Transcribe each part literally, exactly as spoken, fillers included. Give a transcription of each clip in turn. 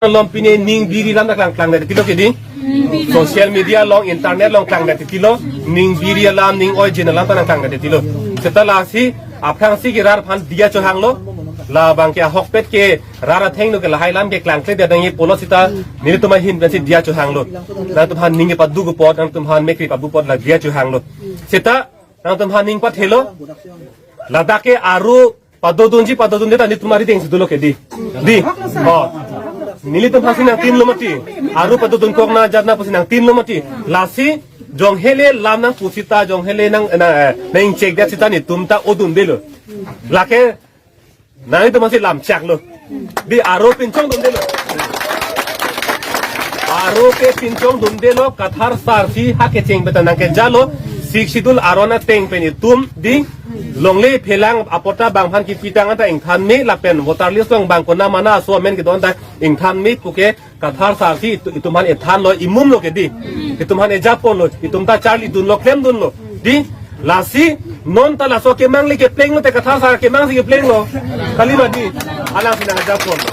Along pine ning biri alam ta klang klang det tilo kedi. Social media along, internet along klang det tilo. Ning biri alam, ning oi jin alam ta nang klang det tilo. Seta lasi aphrangsi ke rat aphan diya chohanglo. Labang ke ahokpet ke rat athengno ke lahai alam ke klangkle dia dang ye pulo seta nelitum ahin pensi diya chohanglo. Nangtumphan ning kepadu apot, nangtumphan mekri pabu apot la diya chohanglo. Seta nangtumphan ning pathelo. Ladak ke aro padodunji padodunde ta nelitum ari deng si dolo kedi. Di. Oh. Nelitum aphansi nangtinlo mati. Aro padodun kok na jat na pusi nangtinlo mati. Lasi jonghele lam nangpu seta jonghele nang na, eh, nang-ingchek det seta nelitum ta odundelo. Lake nangtum aphansi lam chaklo. Di aro pinchong dundelo. Aro ke pinchong dundelo, Kathar sar si ha kecheng pen ta nangkejalo. Sixth Schedule aron ateng pen itum di longle phelang apot ta bang aphan kipitang anta ingthan me lapen voter list along bang konat mana aso amen kedon ta ingthan me puke Kathar sar si itu, itum aphan ethanlo, imumlo kedi. Itum aphan ejaponlo, itum ta charlidunlo, klemdunlo. Di, lasi non ta laso kemangli keplenglo te Kathar sar kemang si keplenglo. Kali ma di, alangsi nangjaponlo.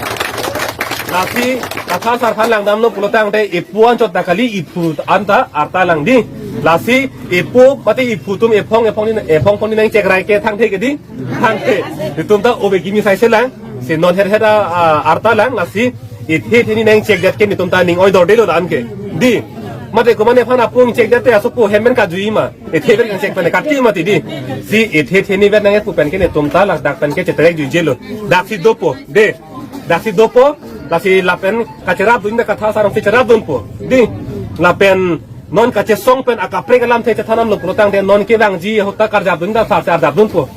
Lasi Kathar sar aphan langdamlo pulotangte ipu anchot ta kali, iphu anta arta lang di. Lasi ipu mate iphu atum ephong ephong ni, ephong phong ni nangchekrai ke thangthe kedi. Thangthe. Itum ta obe kimi sai selang. Si non her her a, a, arta lang lasi ithe theni nangchek det ke nelitum ta ning oidor delo dan ke. Di. Mate komatne aphan apung chek det te asopo hem pen kajui ma. Ithe pen nangchek pen kati mati di. Si ithe theni vet nangpu pen ke nelitum ta ladak pen ke cheterek juijelo. Daksi dopo. De. Daksi dopo. Lasi lapen kacherapdun ta Kathar sar si cherapdunpo. Di. Lapen non kachesong pen akaprek alamthe chethanamlo pulotangte non kevangji ahut ta karjapdun ta sar si arjapdunpo.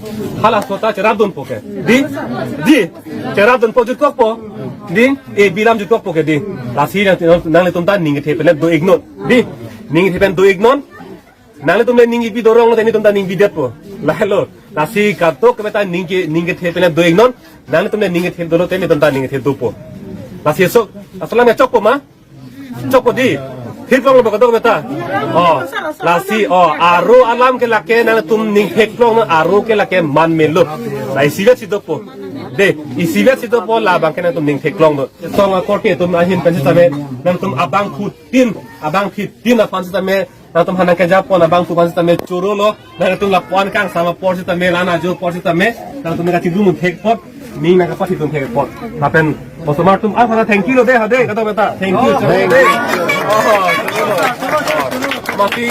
Hala ahut ta cherapdunpo ke. Di? Di? Cherapdunpo jutkokpo. Di? E bilam jutkokpo ke di. Lasi nang, nanglitum ta ning kethe pen do-iknon. Di? Ning kethe pen do-iknon. Nanglitum le ning ipi dorong lo te nelitum ta ning bidetpo. Lahelo. Lasi katok kemeta ning ke, ning kethe pen do-iknon. Nanglitum le ning kethe dolo te nelitum ta ning kethe dopo. Lasi so, asalam ya chokpo ma? Chokpo di. Theklonglo ba kadokave ta. Oh. Lasi, oh, aro alam ke lake nangtum ning theklongnon, aro ke lake man melo. La isivet si dopo. De, isivet si dopo labang ke nangtum ning theklongnon. Song akorte atum ahin pen sitame, nangtum abangphutin, abangphutin aphan sitame, nangtum aphan nangkejapon abangphu aphan sitame chorolo. Nangtum lapu-an kangsam apor sitame, la-an ajo apor sitame, nangtum nangkachidun thek apot, ning nangkapathidun thek apot. Lapen osomar atum aphan thank you lo de, ha de, kadokave ta. Thank you. Thank you. Oh, oh. Mati.